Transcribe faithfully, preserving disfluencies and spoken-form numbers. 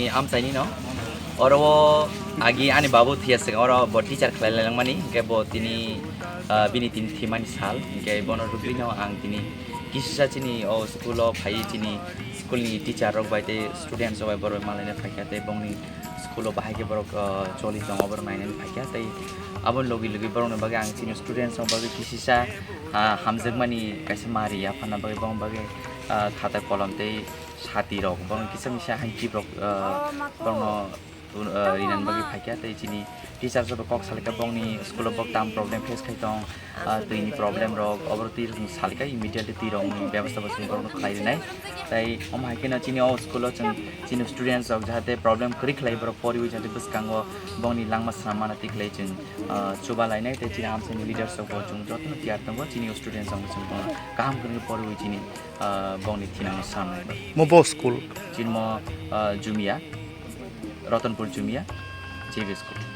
Amchaini no oro o agi ani babu thia se oro bo teacher khlai langmani, hingke bo tini, ah, bini tini thimani sal, hingke bono rugwi no ang tini kisisa chini o school o phai chini school ni teacher rok bai tei students rok bai borok malaina phaikha tei bongni school o bahai khe borok, ah, choli tongo borok nainani phaikha tei aboni logi logi borokni bagwi ang chini students rok bagwi kisisa, ah, hamjakmani kaisa mari yapharna bagwi bongni bagwi, ah, khata kolom tei sati rok, borok kisa misa hangki rok, ah, borokno, ah, rinani bagwi phaikha tei chini teacher rok kok salika bongni school o bok tam problem face khai tong, ah, twi ni problem rok, oboro twi rok salika immediately twi rok bebasta bo chwng borokno khlai rinai. Tei omo hai kheno chini o school o chwng chini students rok jahate problem kwrwi khlai borok poriwi jahate bwskango bongni langma swnam mana twi khlai chwng, ah, chuba lainai tei chini amchaini leaders rok bo chwng jotono tiyar tongo chini o students rok chwng bono kaham kwrwngwi poriwi chini ah, bongni thinangno sanai. Mo bo school? Chini mo, ah, Jumia, Ratanpur Jumia, J B school.